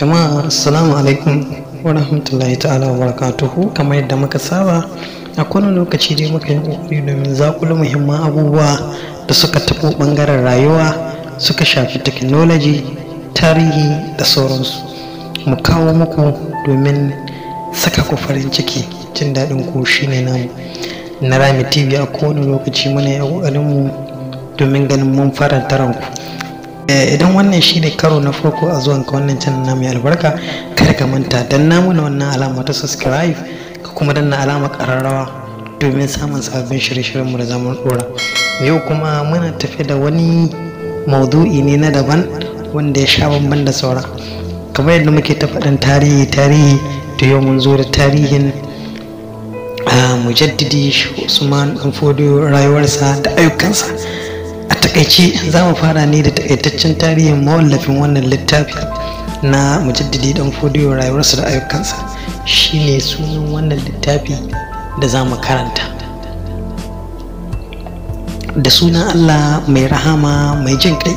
Jama'a, assalamu alaikum wa rahmatullahi ta'ala wa barakatuhu. Kamar yadda muka saba a kowane lokaci dai, muka yi ƙoƙari domin zaƙulo muhimman abubuwa da suka taɓo ɓangaren rayuwa, suka shafi technology, tarihi da sauransu, mu kawo muku domin saka ku farin ciki. Jin daɗin ku shine namu na Rami TV. A kowane lokaci muna yi ƙoƙarin mu domin ganin mun faranta ranku. Idan wannan shi ne karo na farko a zuwan ka wannan channel na mai albarka, kada ka manta danna mana wannan alama ta subscribe, ka kuma danna alama ƙararrawa domin samun sabbin shirye-shiryen mu da zamu dora. Yau kuma muna tafe da wani maudu'i ne na daban wanda ya sha bamban da saura. Kamar yadda muke ta faɗin tarihi tarihi, to yau mun zo da tarihin Mujaddidi Usman Dan Fodio, rayuwarsa da ayyukansa. A takaice, za mu fara ne da takaitaccen tarihin mawallafin wannan littafi na Mujaddidi Dan Fodiyo, rayuwarsa da ayyukansa, shine sunan wannan littafi da za mu karanta. Da sunan Allah mai rahama mai jin kai.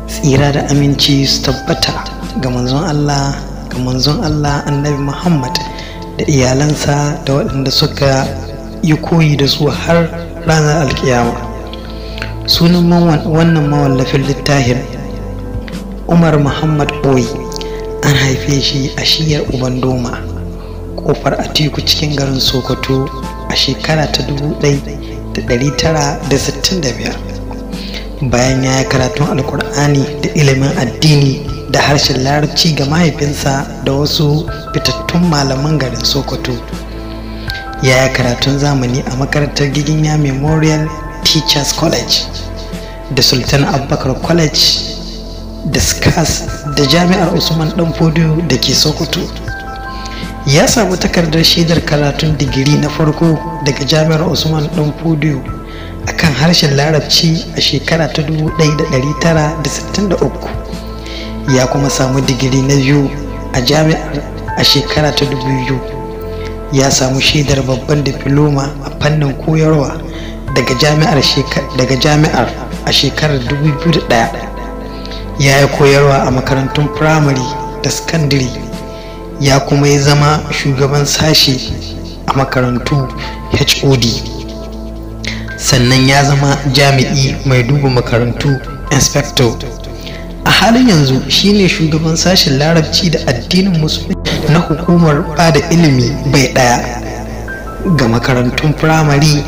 Tsira da aminci su tabbata ga manzon Allah, ga manzon Allah Annabi Muhammad, da iyalansa da waɗanda suka yi koyi da su har ranar alkiyama. Sunan wannan mawallafin littafin Umar Muhammad Boyi. An haife shi a shiyar Ubandoma, Kofar Atiku, cikin garin Sokoto a shekara ta 1965. Bayan ya yi karatun Alkur'ani da ilimin addini da harshen Larabci ga mahaifinsa da wasu fitattun malaman garin Sokoto, ya yi karatun zamani a makarantar Giginya Memorial Teachers College da Sultan Abubakar College da SCAS da Jami'ar Usman Dan Fodio da ke Sokoto. Ya samu takardar shaidar karatun digiri na farko daga Jami'ar Usman Dan Fodio akan harshen Larabci a shekara ta 1963. Ya kuma samu digiri na biyu a jami'ar a shekara ta 2000. Ya samu shaidar babban difloma a fannin koyarwa daga jami'ar a shekarar 2001. Ya yi koyarwa a makarantun firamare da sakandare, ya kuma yi zama shugaban sashe a makarantu, HOD, sannan ya zama jami'i mai duba makarantu, inspector. A halin yanzu shine shugaban sashen Larabci da addinin Musulunci na hukumar bada ilimi bai daya ga makarantun firamare,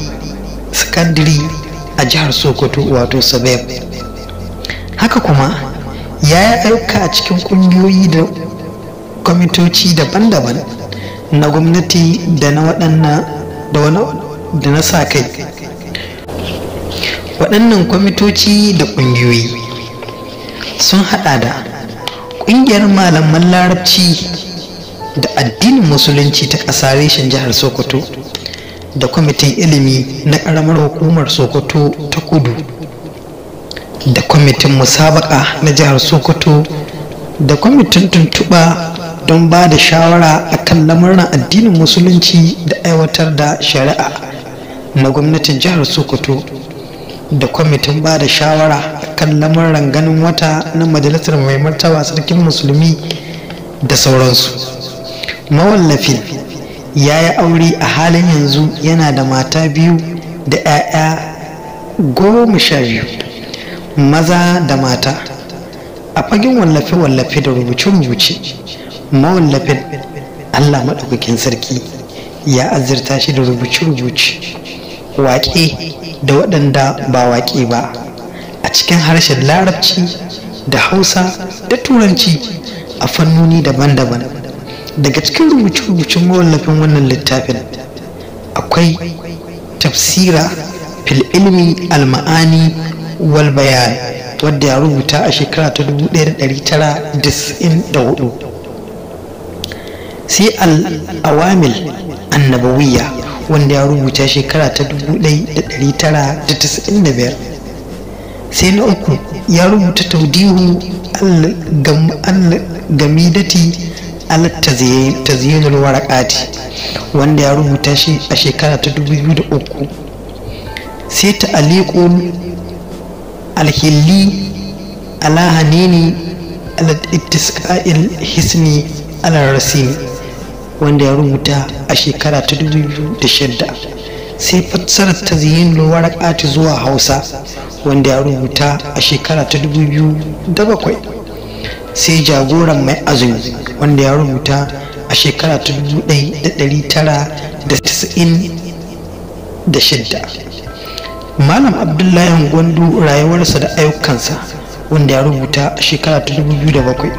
sakandare a jihar Sokoto, wato SUBEB. Haka kuma ya yi ayyuka a cikin kungiyoyi da kwamitoci daban-daban na gwamnati da na waɗanna da na sa kai. Waɗannan kwamitoci da ƙungiyoyi sun haɗa da ƙungiyar malaman Larabci da addinin Musulunci ta ƙasa reshen jihar Sokoto, da kwamitin ilimi na ƙaramar hukumar Sokoto ta Kudu, da kwamitin musabaka na jihar Sokoto, da kwamitin tuntuɓa don ba da shawara akan lamuran addinin Musulunci da aiwatar da shari'a na gwamnatin jihar Sokoto, da kwamitin ba da shawara akan lamuran ganin wata na majalisar mai martaba Sarkin Musulmi, da sauransu. Mawallafin ya yi aure. A halin yanzu yana da mata biyu da 'ya'ya 12, maza da mata. A fagen wallafe-wallafe da rubuce-rubuce, mawallafin Allah maɗaukakin sarki ya azurta shi da rubuce-rubuce, waƙe da waɗanda ba waƙe ba, a cikin harshen Larabci da Hausa da Turanci a fannoni daban-daban. Daga cikin rubuce-rubucen mawallafin wannan littafin akwai Tafsira fil ilmi al-ma'ani wal bayan, wadda ya rubuta a shekara ta 1994, sai Al-awamil Annabawiyya, wanda ya rubuta shekara ta 1995. Sai na uku, ya rubuta Taudihu Al-Gamidati al-Tazyinul Waraqati, wanda ya rubuta shi a shekara ta 2003. Sai Ta'aliqul Alhilli ala Hanini. Al-Ittisqa'il Hisni Al-Rasimi, wanda ya rubuta a shekara ta 2006. Sai fassarar Tazyinul Waraqat zuwa Hausa, wanda ya rubuta a shekara ta 2007. Sai Jagoran Mai Azumi, wanda ya rubuta a shekara ta 1996. Malam Abdullahi Gwandu, Rayuwarsa da Ayyukansa, wanda ya rubuta a shekara ta 2007.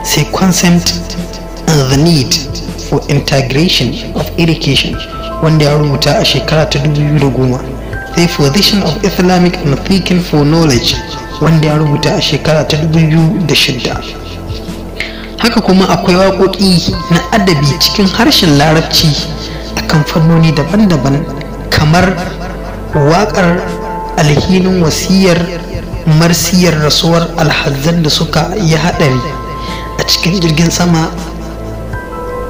Sai Concept and the Need for Integration of Education, wanda ya rubuta a shekara ta 2010. Sai Position of Islamic and Thinking for Knowledge, wanda ya rubuta a shekara ta 2006. Haka kuma akwai waƙoƙi na adabi cikin harshen Larabci akan fannoni daban-daban, kamar waƙar alhinin wasiyar marsiyar rasuwar alhazan da suka yi haɗari a cikin jirgin sama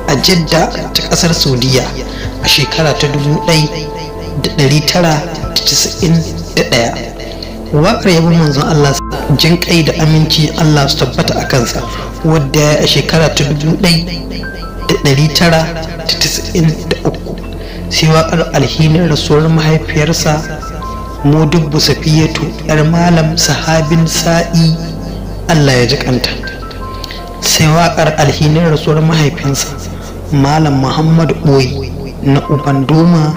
a Jidda ta ƙasar Saudiya a shekara ta 1991, waƙar yabon Manzon Allah, jin kai da aminci Allah su tabbata a kansa, wadda ya a shekara ta 1993. Sai waƙar alhinin rasuwar mahaifiyarsa, Modubbu Safiyatu, yar Malam Sahabin Sa'i, Allah ya ji kanta. Sai waƙar alhinin rasuwar mahaifinsa, Malam Muhammadu Ɓoyi na Ubandoma,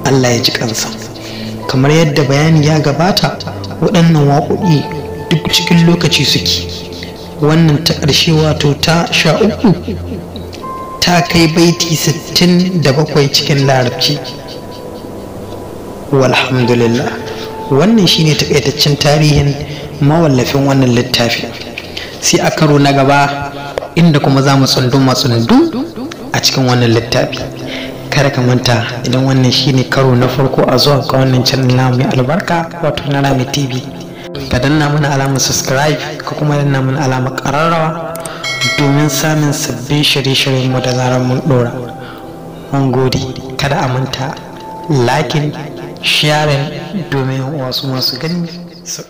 Allah ya ji kansa. Kamar yadda bayani ya gabata, waɗannan waƙoƙi duk cikin lokaci suke. Wannan ta ƙarshe, wato ta 13, ta kai baiti 67 cikin Larabci. Walhamdulillah, wannan shine takaitaccen tarihin mawallafin wannan littafi. Sai a karo na gaba, inda kuma za mu tsunduma tsundum a cikin wannan littafi. Kada ka manta, idan wannan shine karo na farko a zuwa ga wannan channel na mai albarka, wato na Rami TV, ka danna mana alamar subscribe, ka kuma danna mana alamar ƙararrawa domin samun sabbin shirye-shiryen mu da zarar mun dora. Mun gode. Kada a manta liking, sharing, domin wasu masu gani su.